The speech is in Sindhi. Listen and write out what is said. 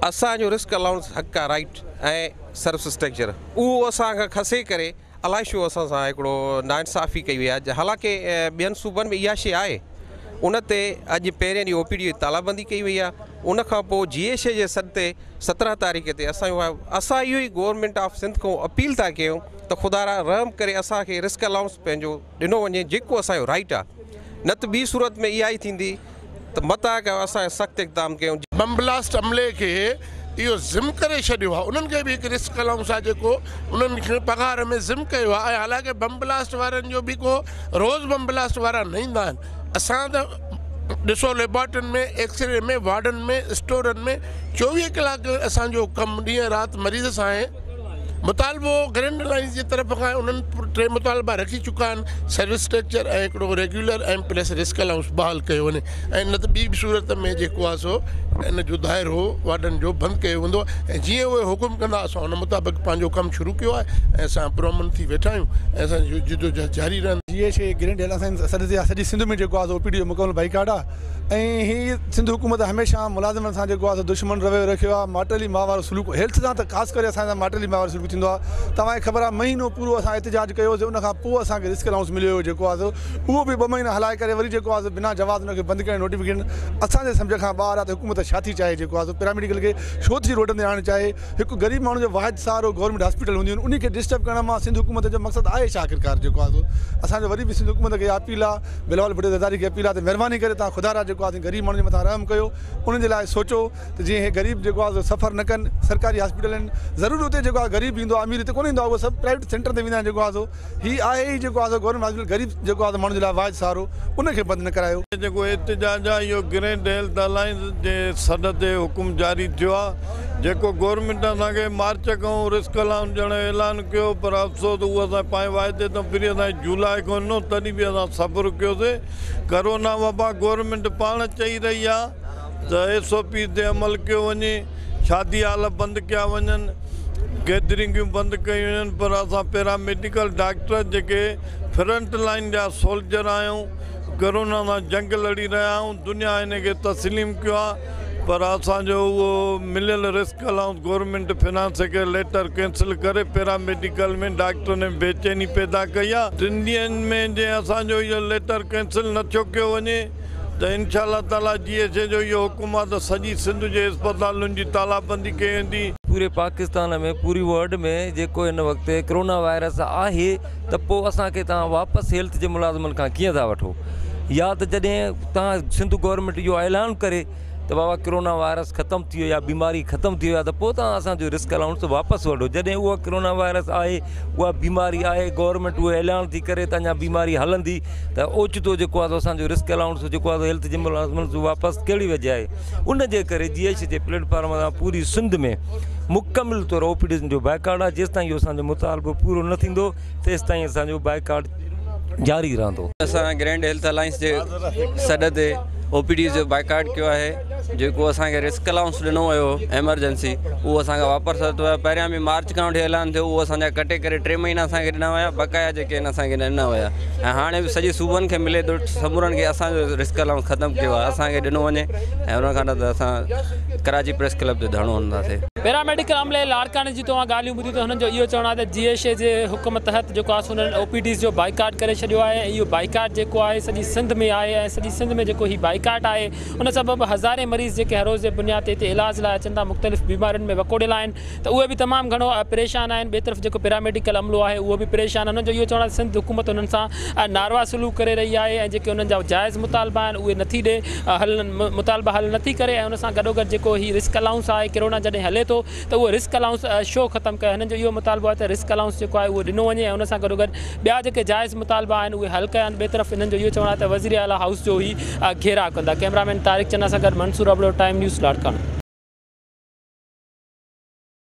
اسان جو رسڪ الائونس حق آ، رائيٽ ۽ سروس اسٽرڪچر اهو اسان کان کسي ڪري الائي ڇو اسان سان هڪڙو ناانصافي ڪئي وئي آهي. حالانڪه ٻين صوبن ۾ اها شيء آهي. ان تي اڄ پهرين ڏينهن او پي ڊي جي تالابندي ڪئي وئي آهي. ان کان پوء جي ايس اي جي سڏ تي 17 تاريخ تي اسان اسان اهو ئي گورنمينٽ آف سنڌ کان اپيل ٿا ڪيون ته خدا را رحم ڪري اسان کي رسڪ الائونس پنهنجو ڏنو وڃي، جيڪو اسان جو رائيٽ آهي. نه ته ٻي صورت ۾ اها ئي ٿيندي ته متان ڪيو اسان سخت اقدام ڪيون. بم بلاسٽ عملي کي اهو ضم ڪري ڇڏيو آهي، انهن کي به هڪ رسڪ الائونس آهي جيڪو انهن کي پگهار ۾ ضم ڪيو آهي، ۽ حالانڪه بم بلاسٽ وارن جو به ڪو روز بم بلاسٽ وارا نه ايندا آهن. اسان ته ڏسو ليبارٽرين ۾، ايڪسري ۾، وارڊن ۾، اسٽورن ۾ 24 ڪلاڪ اسان جو ڪم ڏينهن رات مريض سان آهي. مطالبو گرينڊ الائنس جي طرف کان انهن 3 مطالبا رکي چڪا آهن، سروس اسٽرڪچر ۽ هڪڙو ريگيولر ۽ پلس رسڪ الائونس بحال ڪيو وڃي، ۽ نه ته ٻي به صورت ۾ جيڪو آهي سو ان جو دائرو وارڊن جو بند ڪيو ويندو، ۽ جيئن اهي حڪم ڪندا اسان ان مطابق پنهنجو ڪم شروع ڪيو آهي ۽ اسان پرامن ٿي ويٺا آهيون ۽ اسان جو جدوجهد جاري رهندي. جي ايڇ اي گرينڊ الائنس سڏ تي سڄي سنڌ ۾ جيڪو آهي سو او پي ڊي جو مڪمل بائيڪاٽ آهي، ۽ هي سنڌ حڪومت هميشه ملازمن سان جيڪو آهي سو دشمن رويو رکيو آهي. ماٽيلي ماء وارو سلوڪ هيلٿ سان ته خاص ڪري اسان سان ماٽيلي ماء وارو سلوڪ ٿيندو آهي. توهان کي خبر آهي مهينو پورو اسان احتجاج ڪيو سي، ان کان پوء اسان کي رسڪ الائونس مليو هيو، جيڪو آهي سو اهو به 2 مهينا هلائي ڪري وري جيڪو آهي سو بنا جواز ان کي بند ڪرڻ نوٽيفڪيشن اسان جي سمجهه کان ٻاهر آهي ته حڪومت ڇا ٿي چاهي، جيڪو آهي سو پيراميڊيڪل کي ڇو ٿي روڊن تي آڻڻ چاهي. هڪ غريب ماڻهو جو واحد سهارو گورنمينٽ هاسپيٽل هونديون آهن، انهي کي ڊسٽرب ڪرڻ مان سنڌ حڪومت جو مقصد آهي ڇا آخرڪار؟ جيڪو آهي سو اسان جو وري به سنڌ حڪومت کي اپيل آهي، بلاول ڀٽو زرداري کي اپيل آهي ته مهرباني ڪري توهان خدا را جيڪو آهي غريب ماڻهن جي مٿان رحم ڪيو، انهن جي لاء سوچو ته جيئن هي غريب جيڪو آهي سو سفر نه ڪن. سرڪاري هاسپيٽل آهن ضرور اتي جيڪو آهي غريب ايندو آهي، امير هتي ڪونه ايندو آهي، اهي سڀ پرائيويٽ سينٽر تي ويندا آهن. جيڪو آهي سو هي آهي ئي جيڪو آهي سو گورنمينٽ هاسپيٽل غريب جيڪو آهي سو ماڻهن جي لاء واحد سهارو، ان کي بند نه ڪرايو. جيڪو احتجاج آهي اهو گرينڊ هيلٿ الائنس جي سڏ تي حڪم جاري ٿيو آهي، جيڪو گورنمينٽ اسان کي مارچ کان رسڪ الائونس ڏيڻ جو اعلان ڪيو پر افسوس اهو اسان پنهنجي واعدي تان ڦري اسان کي جولاء کان ڏنو تڏهن به اسان صبر ڪيوسي. ڪرونا وبا گورنمينٽ پاڻ چئي رهي آهي ته ايس او پيز تي عمل ڪيو وڃي، شادي هال بند ڪيا وڃن، گيدرنگيون بند ڪيون وڃن پر اسان پيرا ميڊيڪل ڊاڪٽر جيڪي فرنٽ لائين جا سولجر آهيون ڪرونا سان جنگ لڙي رهيا آهيون، دنيا ان کي تسليم ڪيو آهي پر اسان جو اهو مليل رسڪ الائونس گورنمينٽ فنانس کي ليٽر ڪينسل ڪري پيرا ميڊيڪل ۾ ڊاڪٽرن ۾ بيچيني پيدا ڪئي آهي. 3 ڏينهن ۾ جي اسان جو اهو ليٽر ڪينسل نه ٿيو ڪيو وڃي ته انشاء الله تعاليٰ جي ايڇ اي جو اهو حڪم آهي ته سڄي سنڌ جي اسپتالن جي تالابندي ڪئي ويندي. پوري پاڪستان ۾ پوري ورلڊ ۾ جيڪو هن وقت ڪرونا وائرس آهي ته پوء اسان کي توهان واپس هيلٿ جي ملازمن کان ڪيئن ٿا وٺو يا ته جڏهن توهان سنڌ گورنمينٽ اهو اعلان ڪري ته بابا ڪرونا وائرس ختم ٿي ويو يا بيماري ختم ٿي وئي آهي ته پوء توهان اسان جو رسڪ الائونس واپس وٺو. جڏهن اها ڪرونا وائرس آهي، اها بيماري آهي، گورنمينٽ اهو اعلان ٿي ڪري ته اڃا بيماري هلندي ته اوچتو جيڪو آهي سو اسان جو رسڪ الائونس جيڪو آهي هيلٿ جي ملازمن جو واپس ڪهڙي وجه آهي. ان جي ڪري جي ايڇ جي پليٽ فارم تان پوري سنڌ ۾ مڪمل طور او پي ڊيز جو بائيڪاٽ آهي. جيستائين اهو اسان جو مطالبو پورو نه ٿيندو تيستائين اسان جو بائيڪاٽ جاري رهندو. اسان گرينڊ هيلٿ الائنس جي سڏ تي او پي ڊيز جو بائيڪاٽ ڪيو آهي، جيڪو اسان کي رسڪ الائونس ڏنو ويو هو ايمرجنسي اهو اسان کان واپس ورتو ويو. پهريان به مارچ کان وٺي اعلان ٿيو اهو اسان جا ڪٽي ڪري 3 مهينا اسان کي ڏنا ويا، بقايا جيڪي آهن اسان کي نه ڏنا ويا ۽ هاڻي به سڄي صوبن کي ملي ٿو، سمورن کي اسان جو رسڪ الائونس ختم ڪيو آهي، اسان کي ڏنو وڃي ۽ ان کان نه ته اسان ڪراچي پريس ڪلب تي ڌرڻو هڻنداسين. پيراميڊيڪل عملي لاڙڪاڻي جي توهان ڳالهيون ٻڌيون ته هنن جو اهو چوڻ آهي ته جي ايڇ اي جي حڪم تحت جيڪو آهي سو انهن او پي ڊيز جو بائيڪاٽ ڪري ڇڏيو آهي ۽ اهو بائيڪاٽ جيڪو آهي سڄي سنڌ ۾ آهي ۽ سڄي سنڌ ۾ جيڪو هي بائيڪاٽ آهي ان سبب هزارين مريض جيڪي هر روز جي بنياد تي هتي علاج لاء اچن ٿا مختلف بيمارين ۾ وڪوڙيل آهن ته اهي به تمام گهڻو پريشان آهن. ٻئي طرف جيڪو پيراميڊيڪل عملو آهي اهو به پريشان آهي. انهن جو اهو چوڻ آهي ته سنڌ حڪومت انهن سان ناروا سلوڪ ڪري رهي آهي ۽ جيڪي انهن جا جائز مطالبا آهن اهي نٿي ڏي حل مطالبا حل نٿي ڪري ۽ ان سان گڏوگڏ جيڪو هي رسڪ الائونس آهي ڪرونا جڏهن هلي ٿو ته اهو رسڪ الائونس شو ختم ڪيو. هنن جو اهو مطالبو آهي ته رسڪ الائونس جيڪو آهي اهو ڏنو وڃي ۽ ان سان گڏوگڏ ٻيا جيڪي جائز مطالبا آهن اهي حل ڪيا وڃن. ٻئي طرف هنن جو اهو چوڻ آهي ته وزير اعليٰ هائوس جو هي گهيراء ڪندا. ڪئميرا مين طارق چنا سان گڏ منصور ابڙو، ٽائيم نيوز، لاڙڪاڻو.